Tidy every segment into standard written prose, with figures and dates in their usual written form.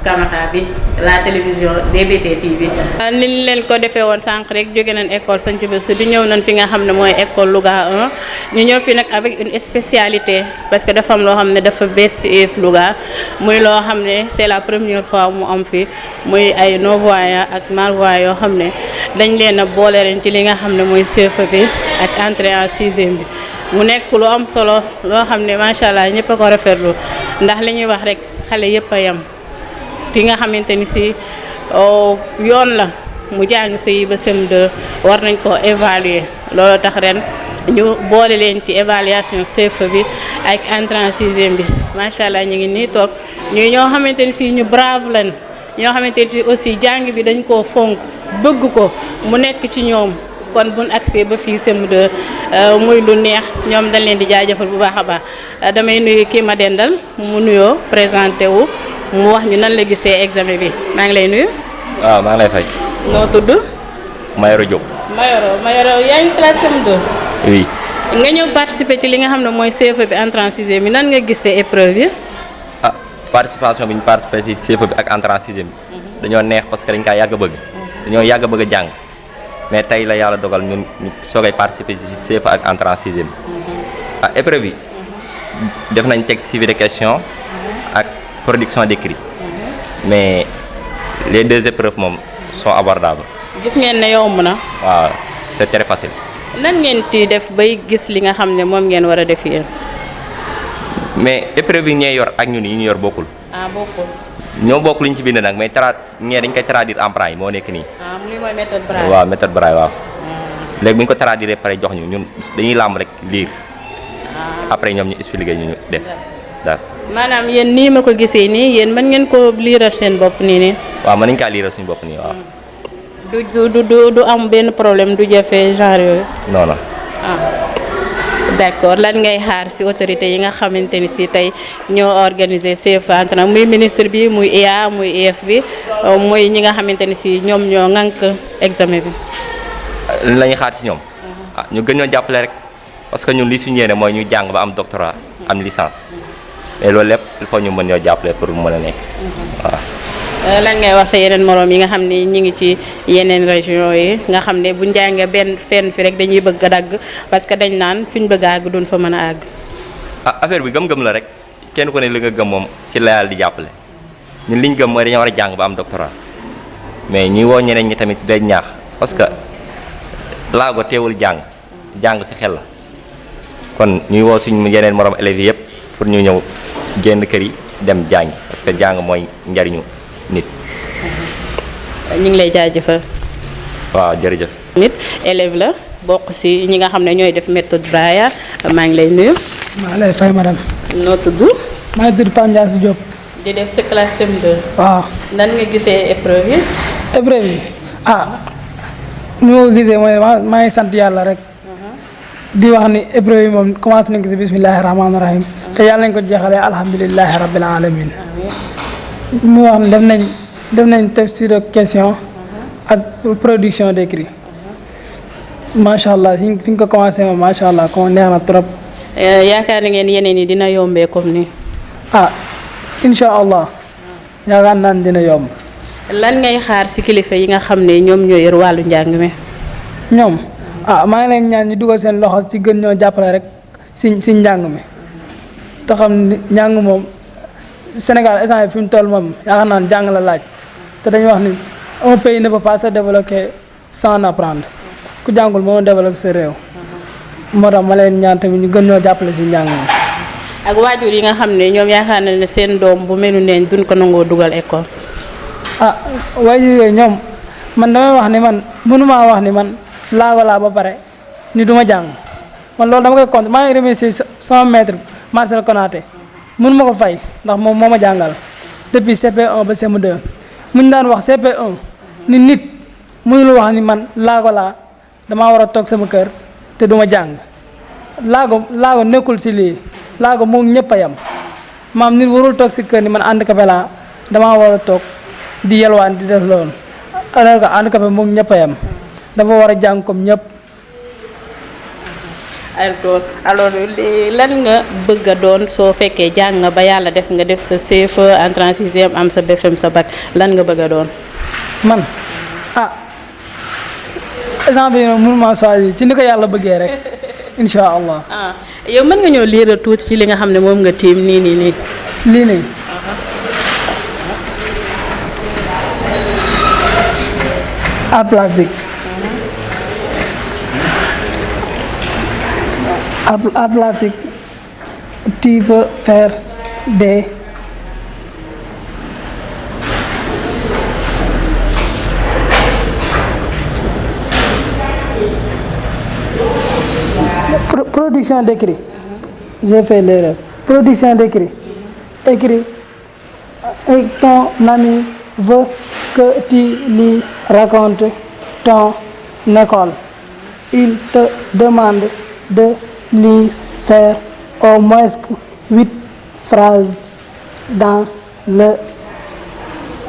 caméra bi la télévision DBT TV. ni ñu leen ko defee woon sànq rek jóge nañ école Santhiou Bessou di ñëw nañ fi nga xam ne mooy école Louga 1 ñu ñëw fi nag avec une spécialité parce que dafa am loo xam ne dafa bees ci IEF Louga muy loo xam ne c'est la première fois mu am fi muy ay non-voyants ak malvoyants yoo xam ne dañ leen a boole ren ci li nga xam ne mooy CFEE bi ak entrée en sixième bi mu nekk lu am solo loo xam ne macha allah ñëpp a ko rafetlu ndax li ñuy wax rek xale yëpp a yem ki nga xamante ni si yoon la mu jàng CI ba CM2 war nañ ko évaluer loolu tax ren ñu boole leen ci évaluation CFEE bi ak entrée en sixième bi macha allah ñu ngi nii toog ñuy ñoo xamante ni si ñu brave lañ ñoo xamante ni aussi jàng bi dañ koo fonk bëgg ko mu nekk ci ñoom kon buñ accès ba fii CM2 muy lu neex ñoom dañ leen di jaajëfal bu baax a baax damay nuyu kii ma dendal mu nuyoo présenté wu mu wax ñu nan la gisee examen bi maa ngi lay nuyu. waaw maa ngi lay fay. noo tudd. Mayoro Diop. Mayoro yaa ngi classe CM2. oui. nga ñëw participer ci li nga xam ne mooy CFEE bi entrée en sixième bi nan nga gisee épreuve yi. Participation bi ñu participé ci CFEE bi ak entrée en sixième bi dañoo neex parce que dañ kaa yàgg a bëgg. dañoo yàgg a bëgg a jàng mais tey la yàlla dogal ñun ñu soogay participer ci CFEE ak entrée en sixième bi. épreuve bi def nañ teg suivi de questions ak production d'écrit mais les deux épreuves moom sont abordables. gis ngeen ne yomb na. waaw c'est très facile. nan ngeen di def bay gis li nga xam ne moom ngeen war a def yéen. mais épreuve yi ñee yor ak ñun yi ñu yor bokkul. bokkul. ñoo bokk lu ñu ci bind nag mais ñee dañ koy traduire en braille moo nekk nii. lii mooy méthode braille. waaw méthode braille waaw. léegi bu ñu ko traduire pare jox ñu ñun dañuy làmb rek lire. après ñoom ñu expliquer ñu def daal. maanaam yéen nii ma ko gisee nii yéen mën ngeen ko liiral seen bopp nii. waaw mën nañu kaa liiral suñu bopp nii waaw. du am benn problème du jafe genre yooyu. non non. d'accord lan ngay xaar ci autorité yi nga xamante ni si tey ñoo organisé CFEE entrée muy ministre bi muy IA muy IEF bi muy ñi nga xamante ni si ñoom ñoo ŋànk examen bi. la ñuy xaar ci ñoom. ñu gën ñoo jàppale rek parce que ñun li suñu yéene mooy ñu jàng ba am doctorat am licence mais loolu lépp il faut ñu mën ñoo jàppale pour mu mën a nekk waaw. lan ngay wax sa yeneen moroom yi nga xam ne ñi ngi ci yeneen région yi nga xam ne bu njàngee benn fenn fi rek dañuy bëgg a dagg parce que dañ naan fi ñu bëgg a àgg duñ fa mën a àgg. affaire bi gëm-gëm la rek kenn ku ne li nga gëm moom ci la yàlla di jàppale ñun li ñu gëm mooy dañoo war a jàng ba am doctorat mais ñi woo ñeneen ñi tamit day ñaax parce que laago teewul jàng ci xel la kon ñuy woo suñu yeneen moroom élèves yi yëpp pour ñu ñëw génn kër yi dem jàng parce que jàng mooy njariñu nit. ñu ngi lay jaajëfal. waaw jërëjëf. nit élève la bokk ci ñi nga xam ne ñooy def méthode braille maa ngi lay nuyu. maa lay fay madame. noo tudd. maa ngi tudd Pam Ndiass Diop. di def sa classe CM2. waaw. nan nga gisee épreuve yi. épreuve yi ni ma ko gisee mooy maa ngi sant yàlla rek. di wax ni épreuve yi moom commencé nañ ko ci bismillahi rahmaani rahim. te yàlla nañ ko jeexalee alhamdulilahi rabbil alamin. mu wax ne def nañ texte de question ak production d'écrit macha allah fi ñu ko commencé moom macha allah ko neex na trop. yaakaar na ngeen yeneen yi dina yombee comme ni. incha allah yaakaar naa ne dina yomb. lan ngay xaar ci kilifa yi nga xam ne ñoom ñoo yor wàllu njàng mi. ñoom maa ngi leen ñaan ñu dugal seen loxo ci gën ñoo jàppale rek ci njàng mi te xam ni njàng moom. Sénégal instant fi mu toll moom yaakaar naa ne jàng la laaj te dañuy wax ni un pays ne peut pas se développer sans apprendre ku jàngul moo développé sa réew. moo tax ma leen ñaan tamit ñu gën ñoo jàppale si njàng mi. ak waajur yi nga xam ne ñoom yaakaar na ne seen doom bu melu neen duñ ko nangoo dugal école. waajur yooyu ñoom man damay wax ni man mënumaa wax ni man laago laa ba pare ni du ma jàng man loolu dama koy compter maa ngi remercier sama maître Marcel Konaté. mun ma ko fay ndax moom moo ma jàngal depuis CP1 ba CM2 muñ daan wax CP1 ni nit mënul wax ni man laago laa damaa war a toog sama kër te duma jàng laago nekkul ci lii laago moom ñëpp a yam maam nit warul toog ci kër ni man handicapé laa damaa war a toog di yelwaan di def loolu alors que handicapé moom ñëpp a yam dafa war a jàng comme ñëpp. alors lan nga bëgg a doon soo fekkee jàng nga ba yàlla def nga def sa CFEE entrée en sixième am sa BFEM sa bac lan nga bëgg a doon. man exemple bi mënuma choisir ci ni ko yàlla bëggee rek incha allah. yow mën nga ñëw liiral tuuti ci li nga xam ne moom nga tiim nii. lii nii. art plastique. art plastique tu peux faire des production d'écrit. J'ai fait l'erreur. Production d'écrit. Écrit. Et ton ami veut que tu lui racontes ton école. Il te demande de lui faire au moins 8 phrases dans la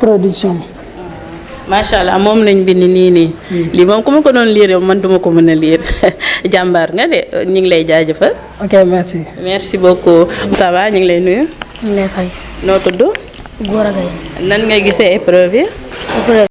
production. macha allah moom lañ bind nii. lii moom ku ma ko doon lire man duma ko mën a lire jàmbaar nga de ñu ngi lay jaajëfal. ok merci. merci beaucoup. ça va ñu ngi lay nuyu. ñu ngi lay fay. noo tudd. Gora Gaye. nan ngay gisee épreuve yi.